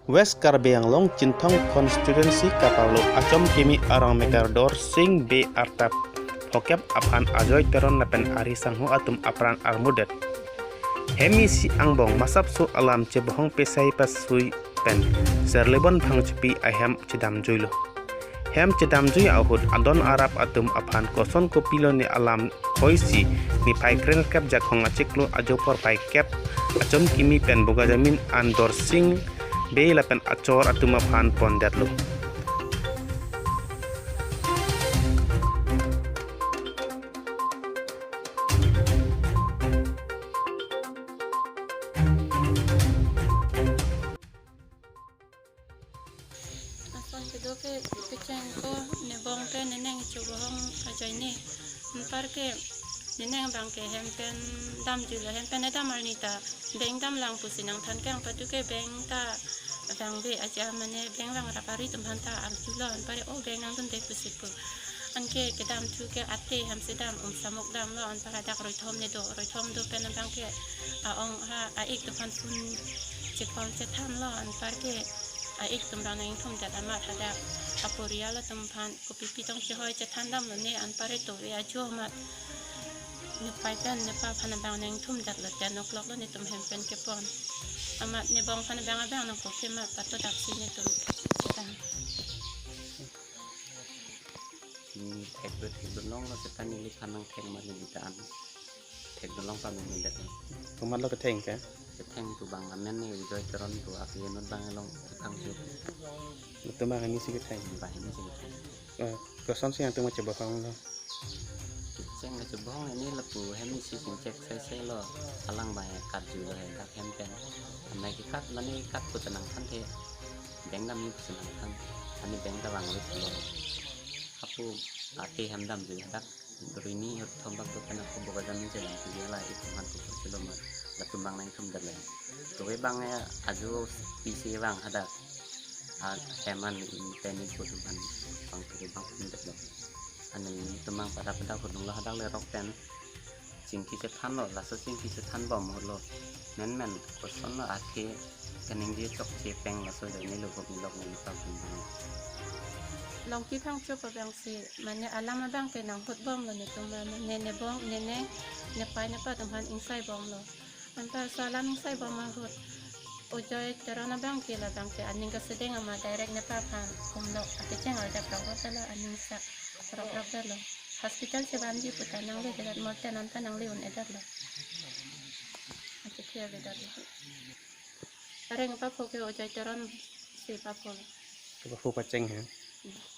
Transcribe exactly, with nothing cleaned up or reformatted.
West Karbi Anglong Chinthong Constituency kaparlo Achom Kimi arong mekar Dorsing Bey arta phokep aphan Ajoy Teron lapen ari sangho atum apran armudet. Hem isi angbong masapso alam chebohong pesai pasui pen Serlebon Phangchopi ahem chedamjuilo. Hem chedamjui ahut adon arap atum aphan koson kopilo ne alam hoisi niphai kre-kep Jakhong achiklo ajo porphai kep Achom Kimi pen Bogajamin an Dorsing Bey lapen achor atum aphan pondetlo. Lason kedo ke kecheng ko, nebong ke neneng chebohong ajoine. Anpar ke neneng abang ke hem pen damjuilo, hem pen edam arni ta bank damlang pusi nangthan ke, anpar tu ke bank ta vangve aja, mane bank vangrap ari atum aphan ta arjulo, anpar o bank nangdunde pusi pu. Anke kedamthu ke ate hem si dam, um samok damlo, anpar hadak roithom ne do, roithom do pen abang ke a-ong ha a-ik atum aphan phone checall chethanlo, anpar ke a-ik atum abang nangthumdet amat hadak aporiyal atum aphan kopipi tong chehoi chethan damlo ne, anpar eto ve ajo amat nepei pen nepa aphan abang nangthumdetlo, ten o'clock lo netum hem pen kepon. Amat nebong aphan abang abang nangkokhe amat patodaksi netum chethan. Ni thekdun thekdun longlo seta neli aphan nangthek amat neli ta an thekdun long pamendet. Komatlo ketheng ke? Ketheng tu abang amen ne Ajoy Teron tu, api enut abang along kethang tu. Latum abang hini si ketheng. Abang hini si ketheng. Eh, kosonsi nangtum chebohonglo? Kecheng kechebohong ini lapu hem isi chingchek saisai lo. Alang abang karjulo he dak hem pen. Anai kekat mane kat pu tenang than the. Bank dam ni pu tenang than. Ani bank ta vanglo pulo. Hapu ate hem damjui hadak. Rini hut thom bak tu pen ako Bogajamin chelang tu dia la itum aphan tu chelo ma. Latum abang nangthumdetlo. Tuve abang ya ajo pisi abang hadak. A hem an ini pen ni ko atum aphan abang tu abang thumdetlo. Ani itum abang pada pada hudung lo hadak le rok pen. Chingki chethanlo, laso chingki chethan bom ahut lo. Menmen kosonlo athe kaningje chokche peng laso ajoine lo, hok nilok ne lipa peng bang. Longki Phangcho abang si, mane alam abang ke nanghut bomlo netum, mane nebong, neneng, nepei nepa atum aphan ingsai bomlo. Anpar laso alam ingsai bom ahut Ajoy Teron abang ke labang ke aning kesedeng amat direct nepa aphan kumlo, akecheng arjap rok rok lo, aning sak rok rok lo. Hospital chevanji puta nangledet, mor tenant ta nangle-un-edetlo. Achethi avedetlo. Areng papho ke Ajoy Teron si papho. Papho pacheng he. Hmm.